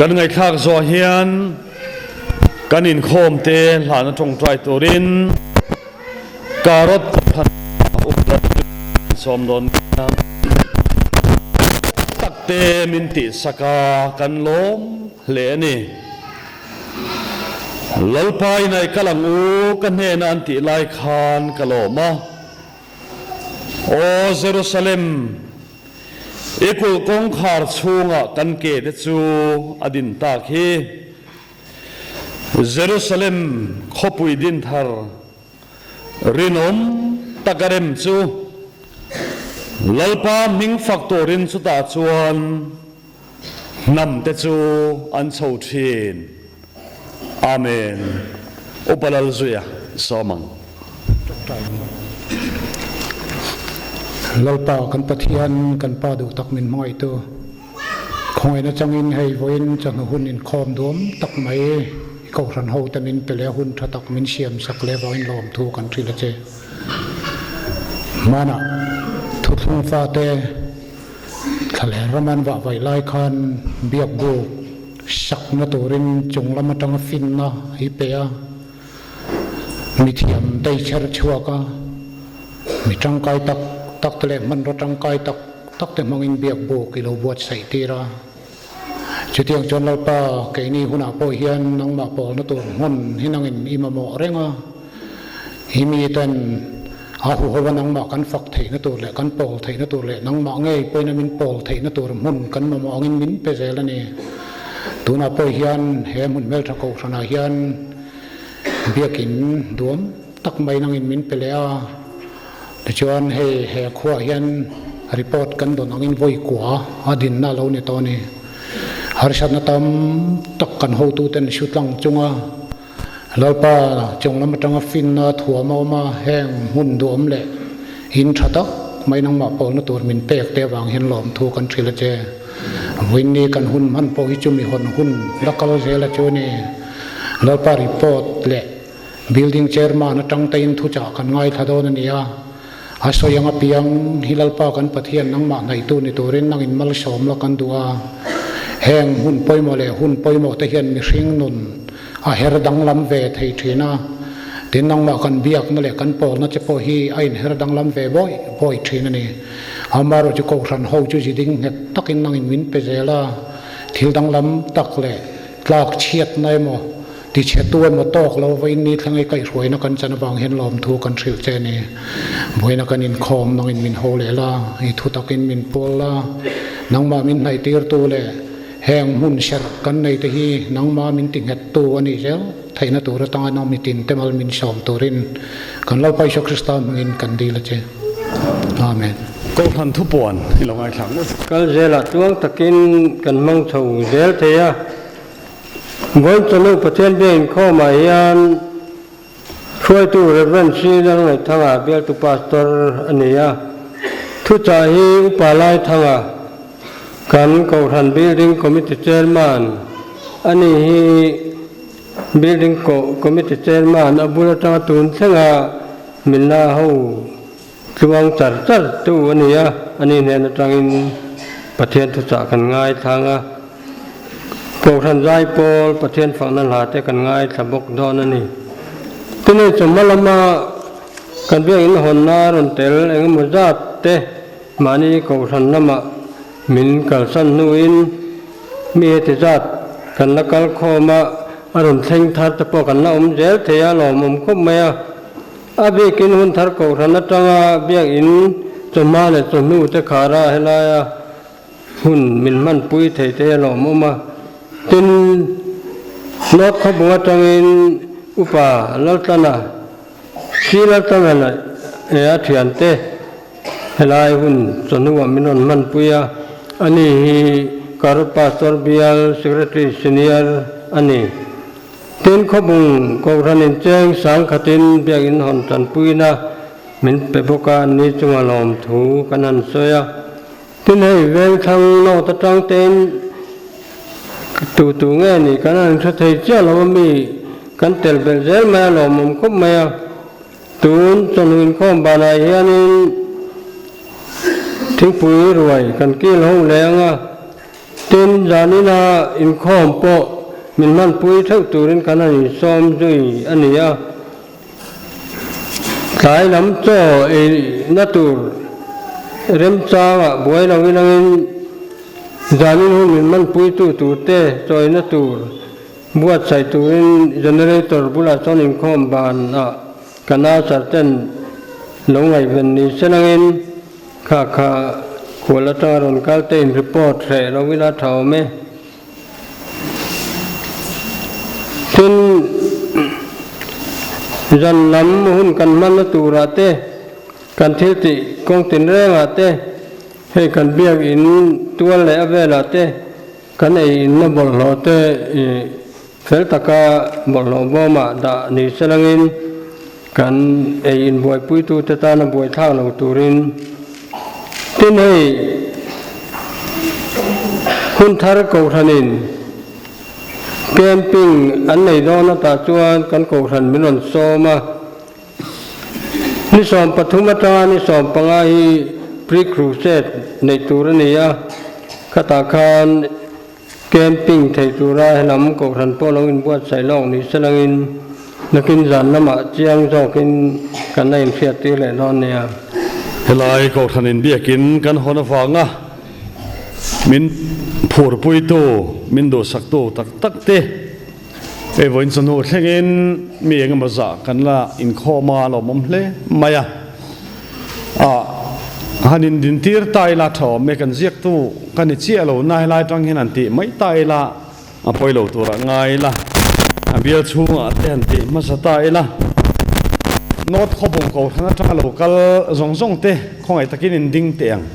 Kan ngaihthlak zawh hian kan inkhawm te hlana tawngtai turin Karot kohhran upa sawm dawn nia. Tak te min tihsak a, kan lawm hle a ni. Lalpa inai kal ang u ka hnena an tih lai khan ka lawm a. Aw Jerusalem, i kulh kawngkhar chhungah kan ke te chu a din tak hi. Jerusalem khawpui din thar rinawm tak a rem chu Lalpa hming fak turin chutah chuan hnam te chu an chho thin. Amen. Upa Lalzuia sawm ang. Lalpa kan Pathian kan Pa duh tak min hmangaihtu khawngaihna changin hei vawiin chawhnu hun inkhawm duam tak mai i kohhran ho te min pe leh hun tha tak min siam sak leh vangin lawmthu kan hrilh a che. Hmanah thuthlung fate Thlaleng ram an vah vaih lai khan biakbuk sakna turin chung lam atanga finna hi pe a, mi thiam te i chher chhuak a, mi tangkai tak tak te leh hmanraw tangkai tak tak te hmangin biakbuk i lo buatsaih tir a. Chutiang chuan Lalpa keini hunah pawh hian nangmah pawlna tur hmun hi nangin i mamawh reng a, i miten A huho a nangmah kan fak theihna tur leh kan pawl theihna tur leh nangmah ngei pawhin a min pawl theihna tur hmun kan mamawh angin min pe zel a ni. Tunah pawh hian he hmun hmeltha kohhranah hian biakin duam tak mai nangin min pe leh a. Tichuan hei he khuaah hian report kan dawn angin vawi kua a dinna a lo ni tawh a ni. Harsatna tam tak kan hotuten hru tlang chunga Lalpa chung lam atanga finna thuam a awm a, heng hmun duhawm leh in tha tak mai nangmah pawlna tur min pek te avang hian lawmthu kan hrilh a che. Vawiinni kan hun hman pawh hi chumi hawn hun la kal zel a chu a ni. Lalpa report leh building chairman atang te in thuchah kan ngaithla dawn a ni a, a sawi ang apiang hi Lalpa kan Pathian nangmah hnaihtu ni turin nangin malsawm la kan duh a. Heng hun pawimawh leh hun pawimawh te hian mihring nun A her danglam ve thei thin a, tin nangmah kan biakna leh kan pawlna che pawh hi a inher danglam ve bawi bawi thin a ni. Amaherawhchu Kohhran ho chu ziding nghet takin nangin min pe zel a, thil danglam tak leh tlak chhiatna emaw tichhetu emaw tawk lo vawiin ni thleng i kaihhruaina kan chan avang hian lawmthu kan hrilh che a ni. Vawiina kan inkhawm nangin min ho leh la, i thu takin min pawl la, nangmah min hnaihtirtu leh Heng hmun serh kan nei te hi nangma min ti nghet tu a nih zel theihna tur atanga nang mitin te mal min sawm turin kan Lalpa Isua Krista hmangin kan dil a che. Amen. Kohhran thupuan i lo ngaithla ang u. Kal zelah tuang takin kan hmang chho zel thei a. Vawiin chawhnu Pathian biak inkhawmah hian hruaitu Rev. Sri Lalngaihthanga bialtu pastor a ni a. Thuchah hi Upa Laithanga kan Kohhran Building Committee Chairman a ni hi Building Committee Chairman a bul atanga tun thlenga minla ho tluang char char tu a ni a, a ni hnen atangin Pathian thuchah kan ngaithlang a, Kohhran zai pawl Pathian fakna hla te kan ngaithla bawk dawn a ni. Tinei chawhma lama kan biakinn hawnna rawn tel engemaw zat te mahni Kohhran lamah min kalsan hnuin mi heti zat kan la kal khawm a, a rawn thleng thar te pawh kan la awm zel thei a, lawmawm khawp mai a. A biakin hun thar kohhran atanga biakin chawhma leh chawhnu te khara helaia hun min hmanpui thei te hi a lawmawm a. Tin, North Khawbung atangin Upa Laltlana, Sri Laltlana leh a thiante helai hun chawhnuah min rawn hmanpui a. Ani hi Karut Pastor Bial Secretary Senior a ni. Tin khawbung Kohhran incheng sang khatin biakinn hawn tanpuina min pe bawk a, ni chunga lawmthu kan han sawi a. Tin hei vengthlang note atang tein tu tu nge ni kan han hre thei chiah lo a mi kan tel belh zel mai a lawmawm khawp mai a. Tun chawhnu inkhawm banah hianin thingpui ruai kan kil ho leng a. Tin, zanina inkhawm pawh min hmanpui theuh turin kan han insawm zui a ni a. Tlai lam chaw eina tur remchangah buai lo ilangin zanin hun min hmanpuitu turte chawina tur buatsaih turin generator bulah chuan inkhawm banah kan usher ten lo ngaihven ni se langin kha kha khual atanga rawn kal te in report hreh lo ila tha awm e. Tin, zan lam hun kan hmanna turah te, kan thil tih kawng tinrengah te, hei kan biak in tual leh a velah te, kan ei inna bawlhhlawh te i fel taka bawlhhlawh bawmah dah ni selangin kan ei in buaipuitute tana buaithlak lo turin. Tin hei hun thar Kohhranin camping an nei dawn atah chuan kan Kohhran min rawn sawm a, ni 13 atanga ni 15 hi pre-crusade neih tur a ni a, khatah khan Camping thei tura helam Kohhran pawh lo inbuatsaih lawk ni selangin nakin zan lamah chiang zawkin kan la inhriattir leh dawn nia. Helai Kohhran inbiakin kan hawn avanga min phurpuitu, min duhsaktu tak tak te hei vawiin chawhnu thlengin mi engemaw zah kan la inkhawm a, lawmawm hle mai a. Ah, han indintir ta ila tha awm e, kan ziaktu ka ni chiah lo na helai tang hian han tih mai ta ila a pawi lo turah ngai ila, a bial chhungah te han tih hmasa ta ila, North Khawbung Kohhran atanga lo kal zawng zawng te khawngaih takin inding teh ang.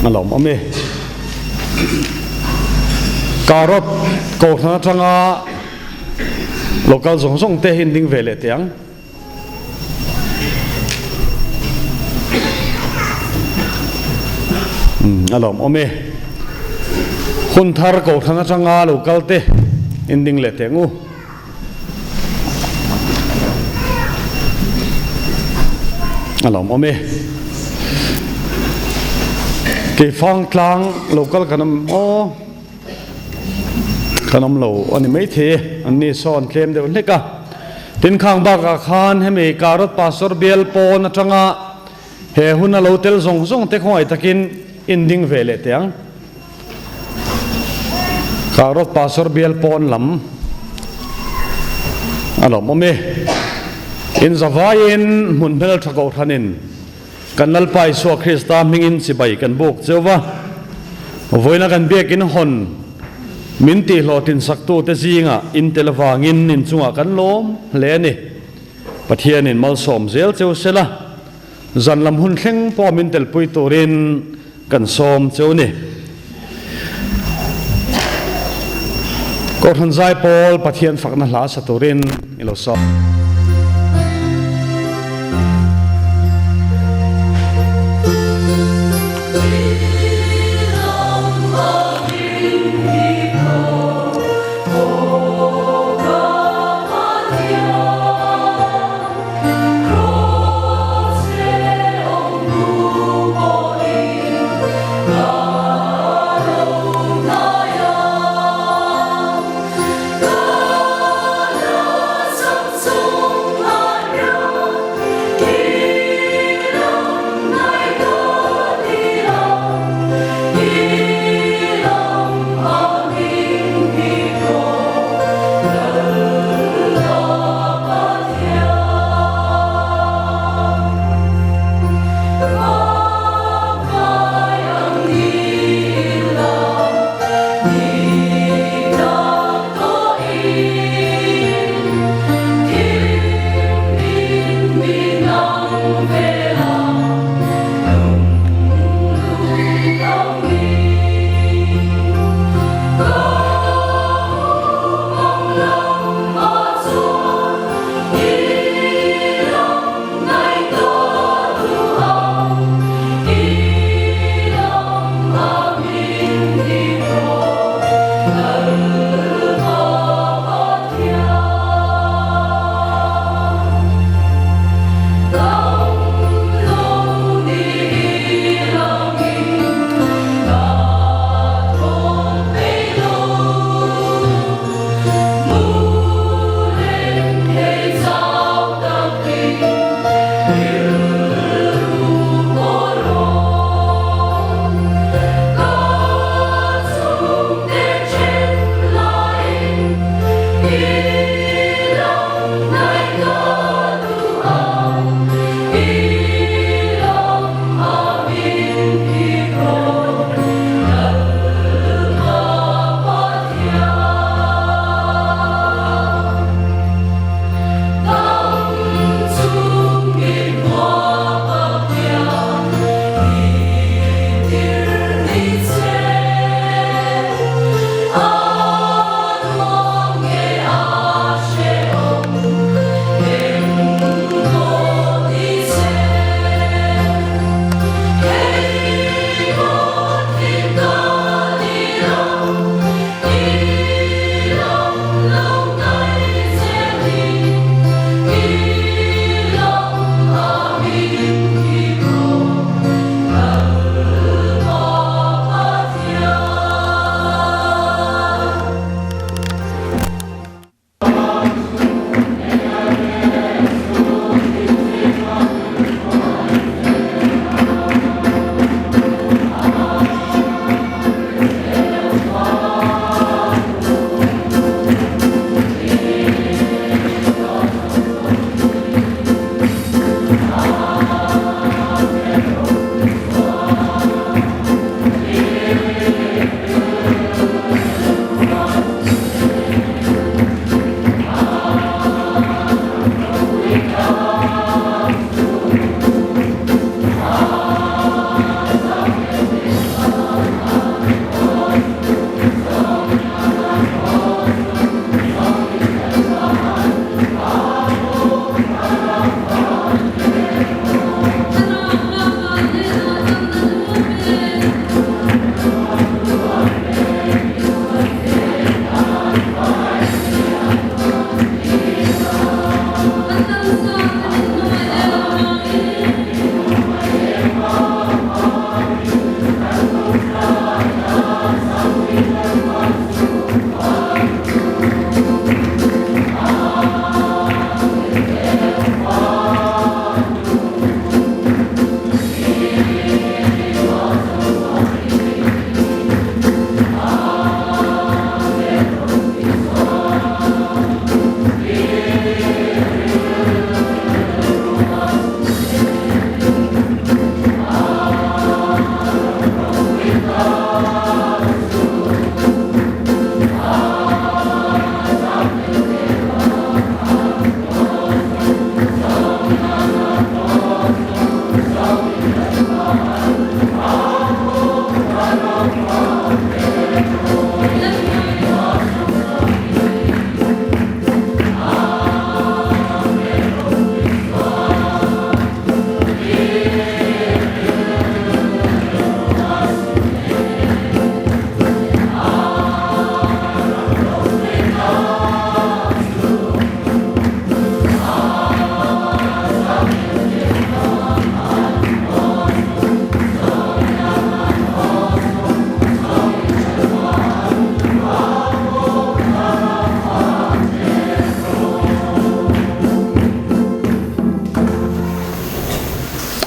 A lawm awm e. Karot Kohhran atanga Local zawng zawng te hi an ding ve leh teh ang. A lawm awm e. Hun thar Kohhran atanga local te in ding leh teh ang u. A lawm awm e. Keifang tlang local kan awm aw. Kan awm lo a ni maithei e, an ni sawn tlem deuh hlek a. Tin khang bakah khan hemi Karot Pastor bial pawn atanga he hun a lo tel zawng zawng te khawngaih takin in ding ve leh teh ang. Karot Pastor bial pawn lam a lawm awm e. In zavaiin hmun hmel tha kohhranin Kan Lalpa Isua Krista hmingin chibai kan buk cheu va, vawiina kan biakin hawn min tihhlawhtlin saktute zingah in tel avangin inchungah kan lawm hle a ni. Pathianin malsawm zel cheu sela, zan lam hun thleng pawh min telpui turin kan sawm cheu ni. Kohhran Zaipawl Pathian fakna hla sa turin i lo sawm.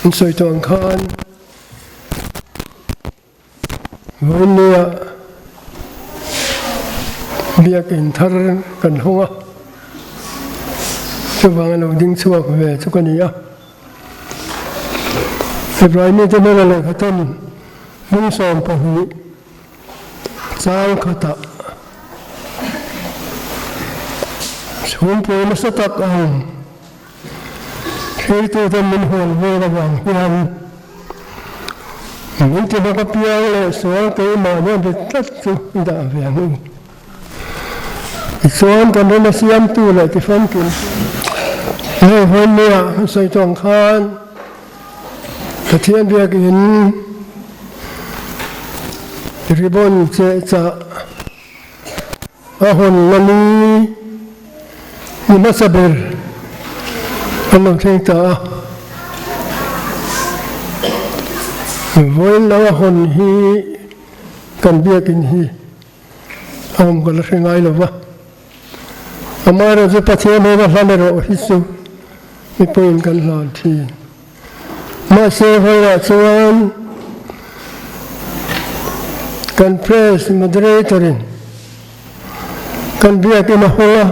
An sawi tawh ang khan vawinia biakin thar kan hawng a, chuvanga lo ding chhuak ve chu ka ni a. Hebrai mite hnena lehkha tawn lungsawm pahnih chang khatah chhungpui nasa tak ang Thiltute min hual vel avang hian min ti bawk apiang leh sual keimahni a bet tlat chu i dah ve ang u. Tichuan kan rama siamtu leh tifamkim hei Hawlmia kan sawi tawh ang khan Pathian biakin ribbon chehchah A hawn la ni ni hmasa ber an lo thleng ta a. Vawiin langa hawn hi kan biakin hi a awm ka la hre ngai lo va. Amaherawhchu Pathian hmel a hlan erawh hi chu mipuiin kan hlan thin. Mahse vawiinah chuan kan press moderator in kan biakin a hawng a,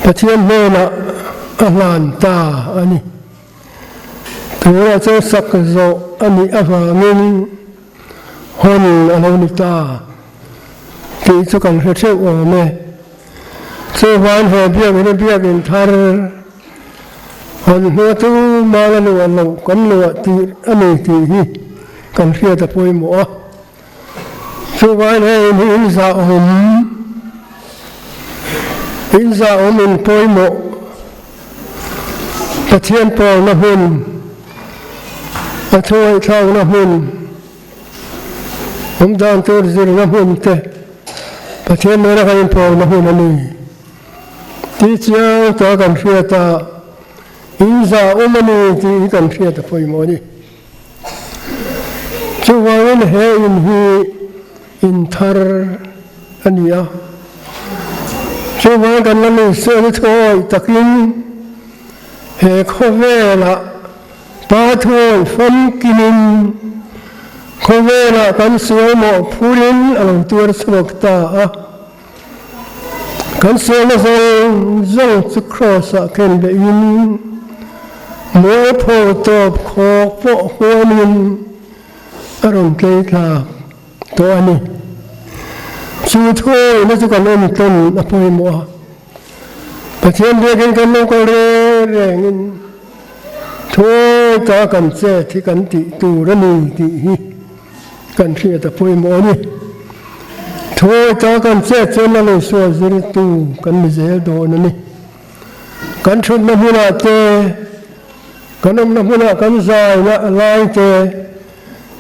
Pathian hnenah a hlan ta a ni. Tunah chuan sak zawh a nih avangin hawn a lo ni ta tih chu kan hre theuh awm e. Chuvang he biakin a biakin thar Hawn hma chu mala luah loh kan luah tih a ni tih hi kan hriat a pawimawh a. Chuvangin hei hi in zahawm, in zahawm in pawimawh, Pathian pawlna hmun, a thuawih-thlakna hmun, awmdan tur zirna hmun te Pathian nena kan inpawlna hun a ni. Tih chiang ta kan hriat a, in za awm a ni tih hi kan hriat a pawimawh a ni. Chuvangin he in hi in thar a ni a, chuvang kan la ni sual thawi takin he khawvelah Pa thawi famkinin khawvelah kan sual mawhphurin a lo tuar chhuak ta a. Kan sualna zawng zawng chu Kraws-ah ken behin, mualpho tawp khawk pawh huamin a rawn tlei thlak tawh a ni. Chu thuawihna chu kan en tawn a pawimawh a. Pathian biakin kan lo kal reng rengin thuawi ta kan chet hi kan tih tur a ni tih hi kan hriat a pawimawh a ni. Thuawi ta kan chet chuan a lo sual zirtu kan ni zel dawn a ni. Kan thutna hmunah te, kan awmna hmunah kan zaina lai te,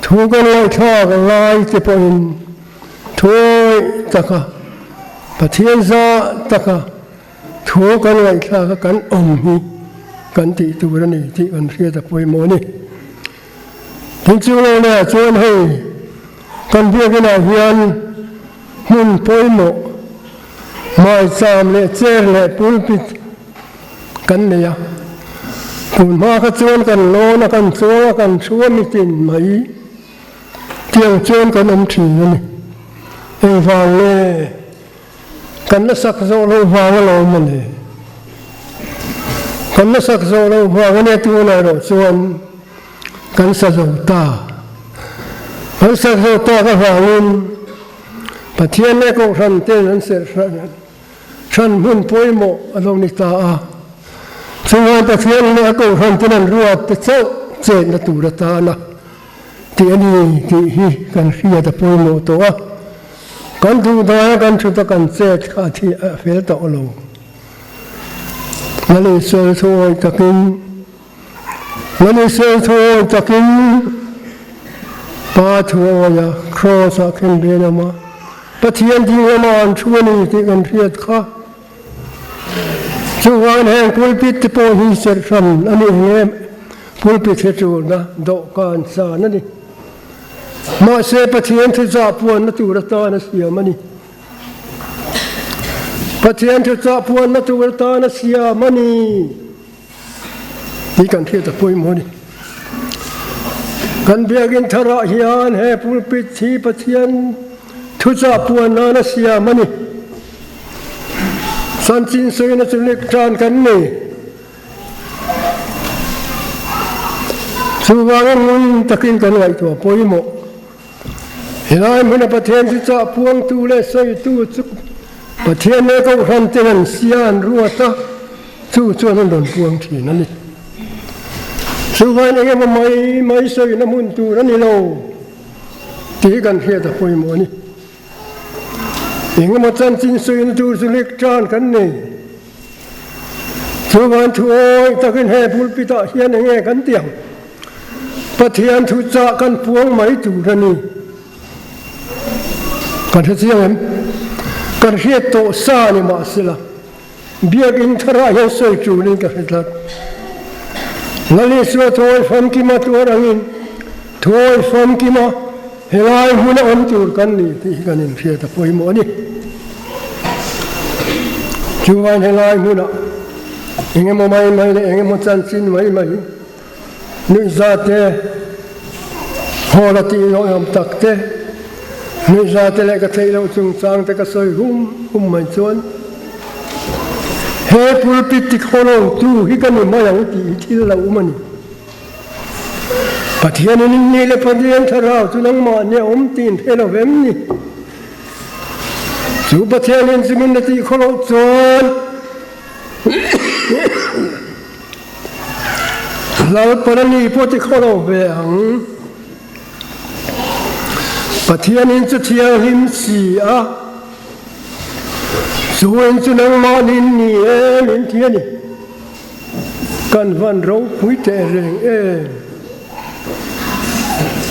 thu kan ngaihthlak lai te pawhin thuawi taka Pathian zah taka thu kan ngaihthlak a kan awm hi kan tih tur a ni tih kan hriat a pawimawh a ni. Tin chu lo leh chuan hei kan biakinah hian hmun pawimawh maicham leh chair leh pulpit kan nei a, tun hma kha chuan kan lawn a kan chuang a kan thu a mitin mai tiang chuan kan awm thin a ni. Engvang nge Kan la sak zawh loh vang alawm a ni. Kan la sak zawh loh vang a nia tunah erawh chuan kan sa zo ta. Kan sak zo tak avangin Pathian leh Kohhran ten an serh hran hmun pawimawh a lo ni ta a. Chuvang Pathian leh a Kohhran ten an ruat te chauh chetna tur atana tih a ni tih hi kan hriat a pawimawh tawh a. Kan duh daia kan thut a kan chet kha a thi a fel tawh lo. Lal Israel thu awih takin Lal Israel thu awih takin Pa thu awih a Kraws ah khen rian awm a, Pathian ding lama an thu a ni tih kan hriat kha. Chuvangin heng pulpit te pawh hi serh hran a nih ang em? Pulpit hi tulna dawhkan san a ni. Mahse Pathian thuchah puanna tur atan a siam a ni. Pathian thuchah puanna tur atan a siam a ni. Tih kan hriat a pawimawh a ni. Kan biakinn tharah hian he pulpit hi Pathian thuchah puan nan a siam a ni. Chanchin sawina chu lek tan kan nei. Chuvangin ngun takin kan ngaihtuah pawimawh. Helai hmuna Pathian thuchah puangtu leh sawitu chu Pathian leh Kohhran ten an sia an ruat a, chu chuan an rawn puang thin a ni. Chuvangin engemaw mai mai sawina hmun tur a ni lo tih kan hriat a pawimawh a ni. Engemaw chanchin sawina tur chu lek tan kan nei. Chuvan thu awi takin he pulpit-ah hian enge kan ti ang? Pathian thu chah kan puang mai tur a ni. Kan hre chiang em? Kan hriat tawh sa ni mahsela, biakinn tharah hian sawi tulin ka hre tlat. Lal Isua thuawi famkima tuar angin thuawi famkima helai hmuna awm tur kan ni tih hi kan inhriat a pawimawh a ni. Chuvain helai hmunah engemaw mai mai leh engemaw chanchin mai mai nuihza te, hawl a tih loh awm tak te, nuihza te leh ka theih loh chungchang te ka sawi hum hum mai chuan he pulpit tikhawlawngtu hi ka ni mai ang tih hi thil lo awm a ni. Pathianin in nih leh Pathian thlarau chu nangmah nia awm tiin hre lo vem ni. Chu Pathianin chu min la tih khaw loh chuan Lalpan a ni pawh ti khaw lo ve ang. Pathianin chu thianghlim si a, chu in chu nangmahnin ni em in ti a ni. Kan van ropui teh reng em?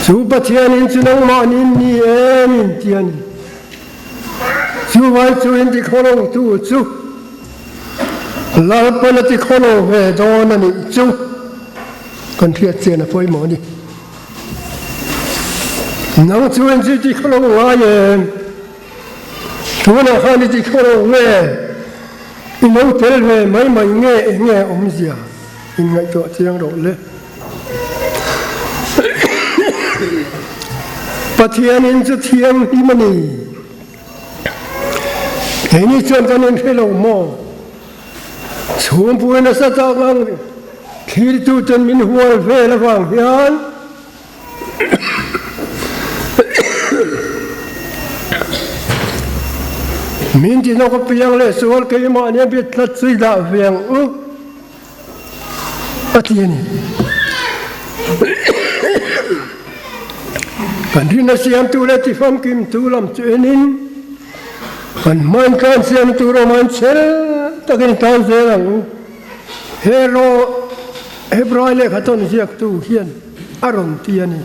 Chu Pathianin chu nangmahnin ni em in ti a ni. Chuvai chu in ti khawlawngtu chu Lalpan a ti khawlo ve dawn a nih chu kan hriat chian a pawimawh a ni. Nang chu in chu ti khawlo ngai em? Tunah khan i ti khawlo nge? I lo tel ve mai mai nge eng nge awmzia in ngaihtuah chiang rawh le. Pathianin chu thianghlim a ni. Keini chuan kan inhre lo maw? Chhungpui nasa tak ang thlirtuten min hual vel avang hian Min ti nawk apiang leh sual keimah nia biat tlat chu i dah ve ang u a ti a ni. Kan rinna siamtu leh tifamkimtu lam chu enin kan hmain tlan siam tur awm an chhel takin tan zel ang u. Hero Hebrai lehkha tawn ziaktu hian a rawn ti a ni.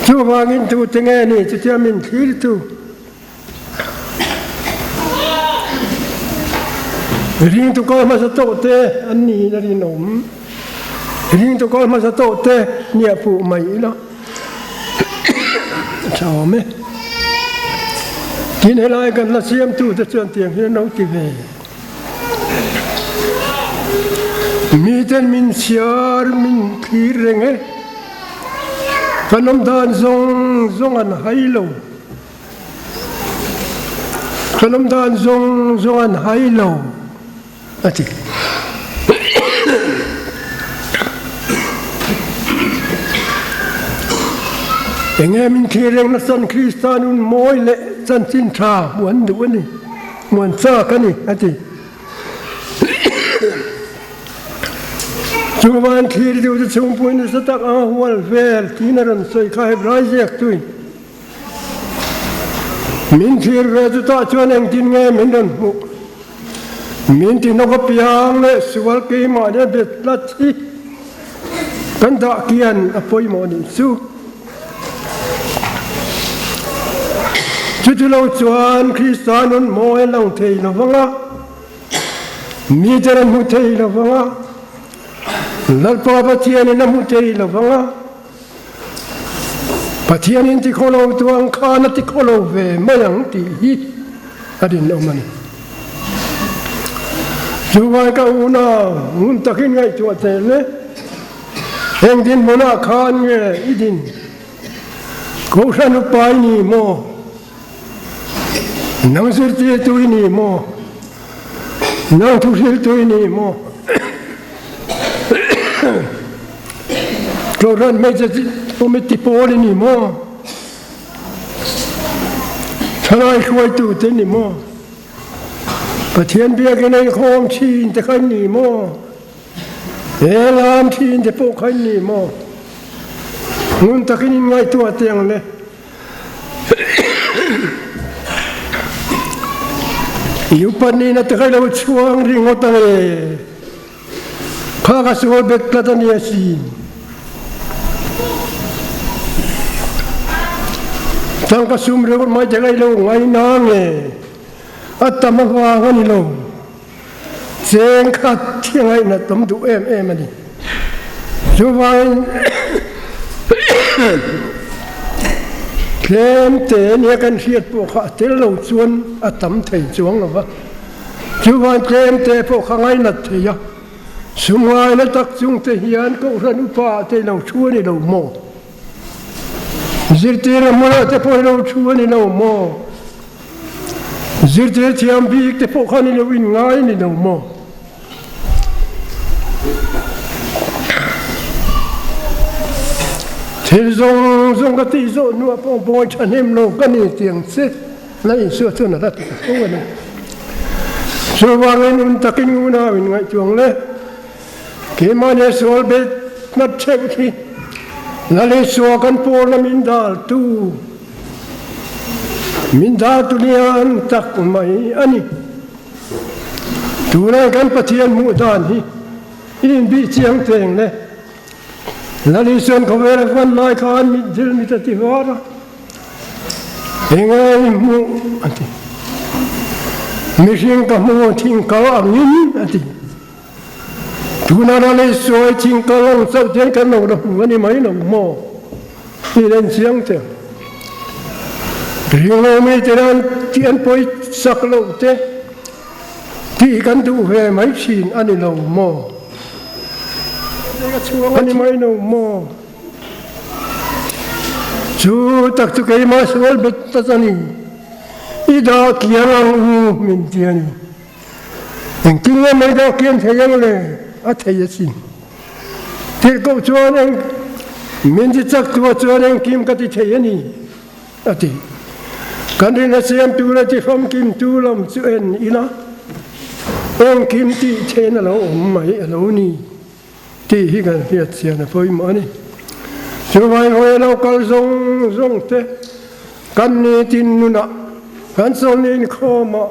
Chuvangin tute nge ni chutia min thlirtu? Ringtu kal hmasa tawh te an niin a rinawm. Ringtu kal hmasa tawh te nia puh mai ila a tha awm e. Tin helai kan la siamtute chuan tiang hian an lo ti ve. Miten min chhiar min thlir reng e, kan awm dan zawng zawng an hai lo. Kan awm dan zawng zawng an hai lo a ti. Enge min thlir reng nasan Krista nun mawi leh chanchin tha hmuh an duh a ni. Muan chak a ni, a ti. Chuvan thlir deuh chu chhungpui nasa tak anga hual vel tiin a rawn sawi kha Hebrai ziaktuin. Min thlir ve chu tah chuan engtin nge min rawn hmuh? Min ti nawk apiang leh sual keimah nia bet tlat hi kan dah kian a pawimawh nih chu. Chuti lo chuan Krista nun mawi a lang thei lo vang a, miten an hmu thei lo vang a, Lalpa Pathianin a hmu thei lo vang a, Pathianin ti khaw lo tu ang khan a ti khaw lo ve mai ang tih hi a rinawm a ni. Chuvai ka unau ngun takin ngaihtuah teh le, eng dinhmunah khan nge i din? Kohhran upa i ni maw? Nang zirtirtu i ni maw? Nang thuhriltu i ni maw? Kohhran hmeichhe committee pawl i ni maw? Thalai hruaitute ni maw? Pathian biakin a inkhawm thin te kha in ni maw? He lam thin te pawh kha in ni maw? Ngun takin in ngaihtuah teh ang le. I upat nihna te kha i lo chhuang ringawt ang e. Kha ka sual bet tlat a ni a si. Tangka sum ringawt mai te kha i lo ngai na nge? A tam avang a ni lo. Cheng khat thi ngaihna tam duh em em a ni. Chuvangin tlem te nia kan hriat pawh kha a tel lo chuan a tam thei chuang lo va. Chuvang tlem te pawh kha ngainat thei a, sum ngaina tak chung te hian Kohhran upa ah te lo thu a ni lo maw? Zirtir a hmunah te pawh i lo thu a ni lo maw? Zirtir thiam bik te pawh khan i lo inngai a ni lo maw? Thil zawng zawng ka tih zawh hnuah pawh bawi thahnem lo ka ni tiang che la Isua chuan a la ti ta fo a ni. Chuvangin un takin unau in ngaihtuang le. Keimahni sual bet nat theuh hi Lal Isua kan pawla min daltu, min daltu lian tak mai a ni. Tunai kan Pathian hmuh dan hi i inbih chiang teng le. Lal Isuan khawvel a hman lai khan mitdil mit a ti var a, enge i hmuh a ti. Mihring ka hmu thing kal angin a ti. Tuna ral ei sawi thing kal ang chauh te kan lo la hmu a ni mai lo maw? Tih len chiang che. Ringlo mi te nan tih an pawi chak loh te tih kan duh ve mai thin a ni lo maw? A ni mai lo maw? Chu tak chu keimah sual bet tlat a ni. I dah kiang ang u min ti a ni. Engtin nge mai dah kian thei ang le? A thei asin. Tirhkoh chuan eng min ti chak tua chuan engkim ka ti thei a ni, a ti. Kan rinna siamtu leh ti famkimtu lam chu en ila, engkim tih thein a lo awm mai a lo ni tih hi kan hriat chian a pawimawh a ni. Chuvangin hawi a lo kal zawng zawng te kan nitin nunah kan chawlni inkhawmah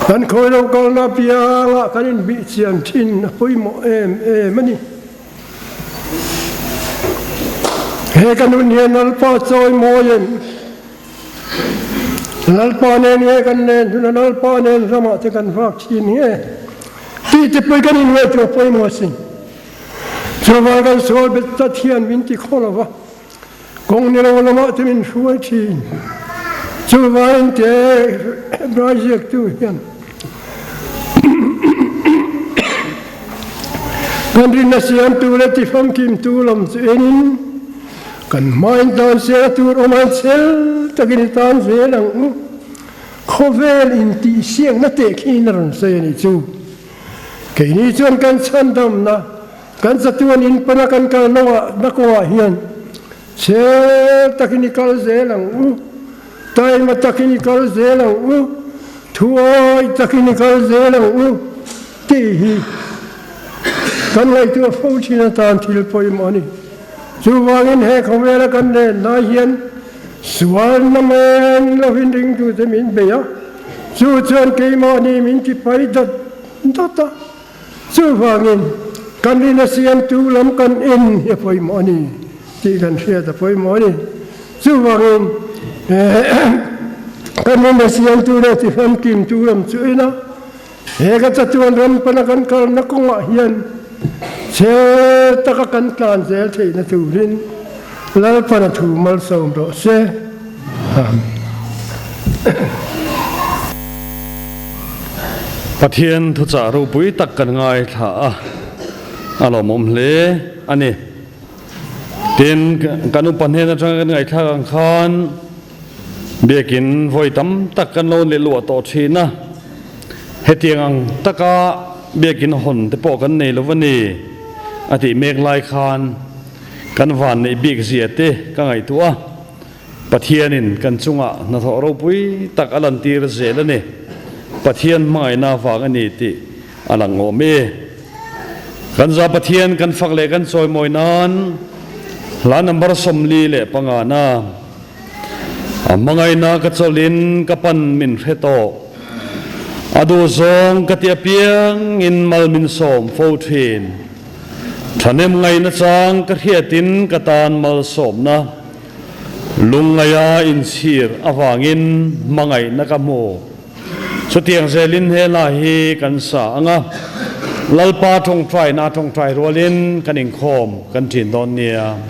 Kan khawi lo kalna piangah kan inbih chian thin a pawimawh em em a ni. He ka nun hian Lalpa chawi mawi em? Lalpa nen nge kan len hun a Lalpa nen ramah te kan vak thin nge? Tih te pawh kan inngaihtuah pawimawh asin. Chuvang kan sual bet tlat hian min ti khaw lo va. Kawng ni lo lamah te min hruai thin. Chuvangin te Hebrai ziaktu hian kan rinna siamtu leh tifamkimtu lam chu enin kan hmain tan sela tur awm ang chel takin i tan zel ang u. Khawvel intihsiakna tehkhin a rawn sawi a nih chu. Keini chuan kan chhandamna Kan chatuan in pana kan kal loah na kawngah hian chhel takin i kal zel ang u, taima takin i kal zel ang u, thuawi takin i kal zel ang u tih hi kan ngaihtuah fo thin atan thil pawimawh a ni. Chuvangin he khawvela kan len lai hian sual namen lovin ringtute min bei a, chu chuan keimahni min ti pai dawt dawt a. Chuvangin, kan rin a siamtu lam kan en hi a pawimawh a ni tih kan hriat a pawimawh a ni. Chuvangin, kan rin a siamtu leh tifamkimtu lam chu en a, he ka chatuan ram pana kan kalna kawngah hian chhe taka kan tlan zel theihna turin Lalpana thu malsawm rawh se. Amen. Pathian thuchah ropui tak kan ngaithla a, a lawmawm hle a ni. Tin, kan upa hnen atanga kan ngaihthlak ang khan biakin vawi tam tak kan lo leh luah tawh thin a, hetiang ang taka biakin hawn te pawh kan nei lo va ni a tih mek lai khan kan van neih bik zia te ka ngaihtuah a. Pathianin kan chungah hnathawh ropui tak a lantir zel a ni. Pathian hmangaihna avang a ni tih a lang awm e. Kan za Pathian kan fak leh kan chawimawi nan hla number 45 na A hmangaihna ka chawlhin ka pan min hre tawh. A duhzawng ka ti apiangin mal min sawm fo thin. Thahnem ngaihna chang ka hriatin ka tan malsawmna Lungngaia inchhir avangin hmangaihna ka hmu. Chutiang zelin he hla hi kan sa ang a, Lalpa tawngtaina tawngtai rualin kan inkhawm kan ṭin dawn nia.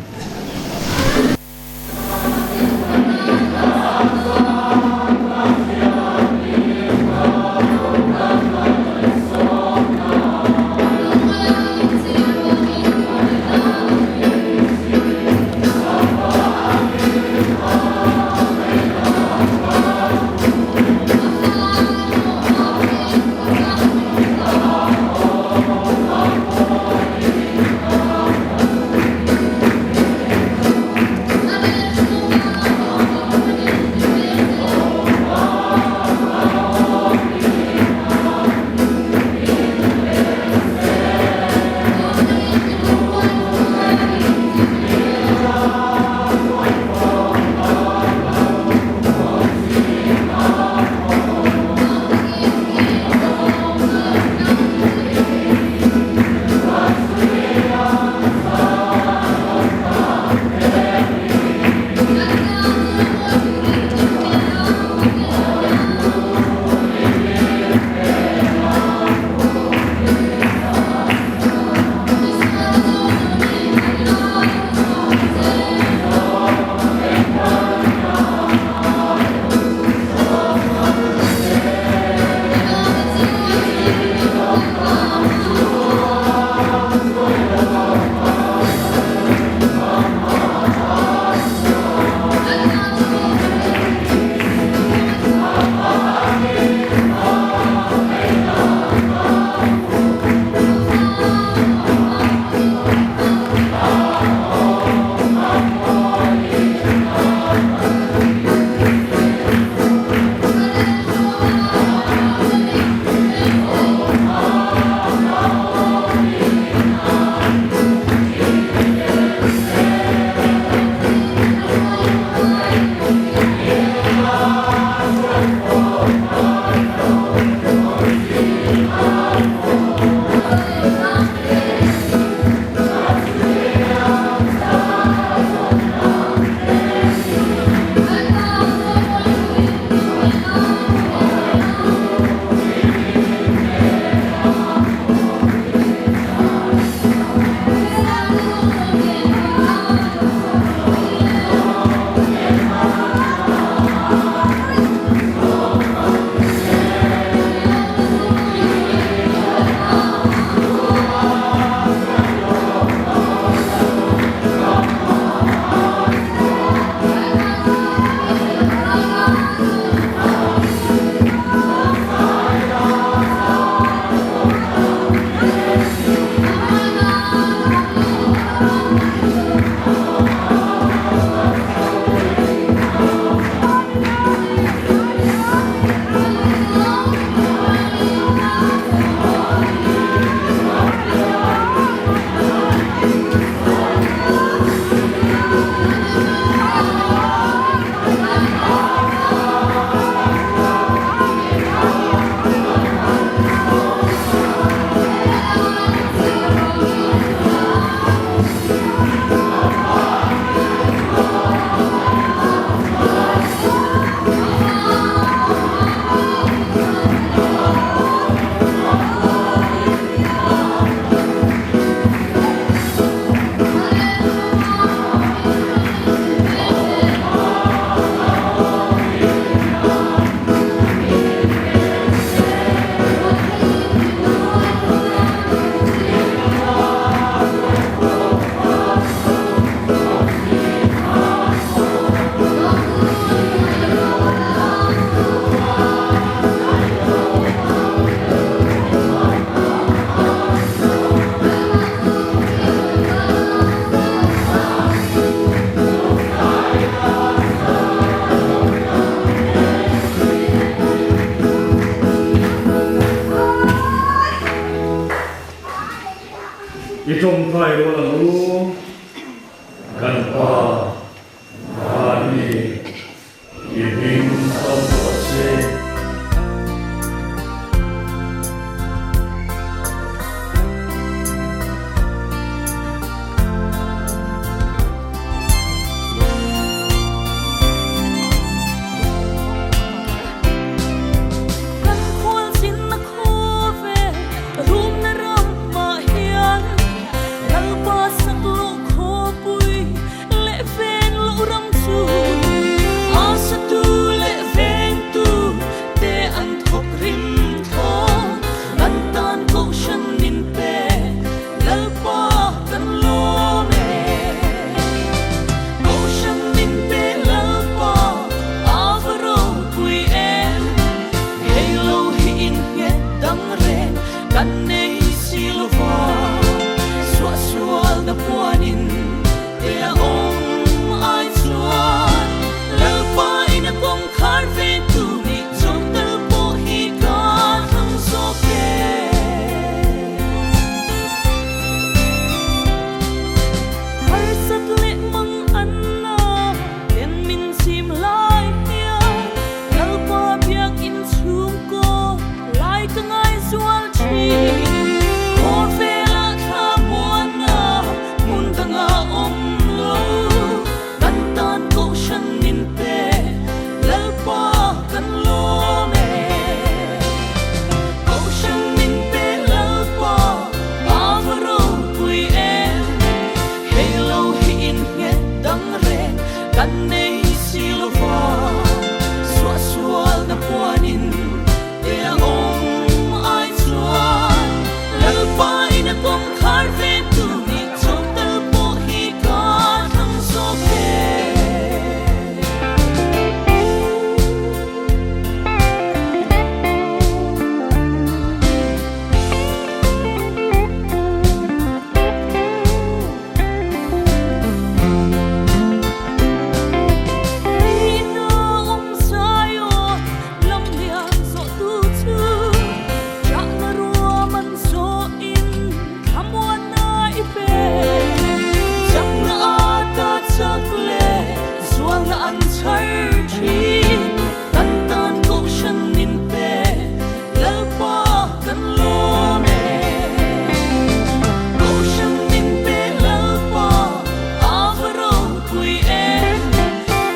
pui em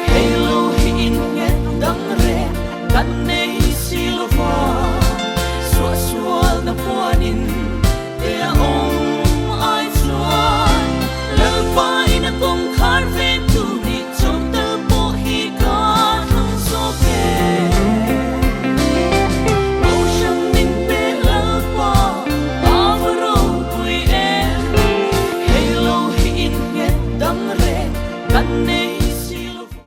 Hei lo hi in nghet dang reng kan nei si lo va Suahsual na puanin te a awm ai chuan Lalpa in a kawngkhar vengtu nih chawmtel pawh hi ka thlang zawk e. Kohhran min pe Lalpa a va ropui em Hei lo hi in nghet dang reng kan nei.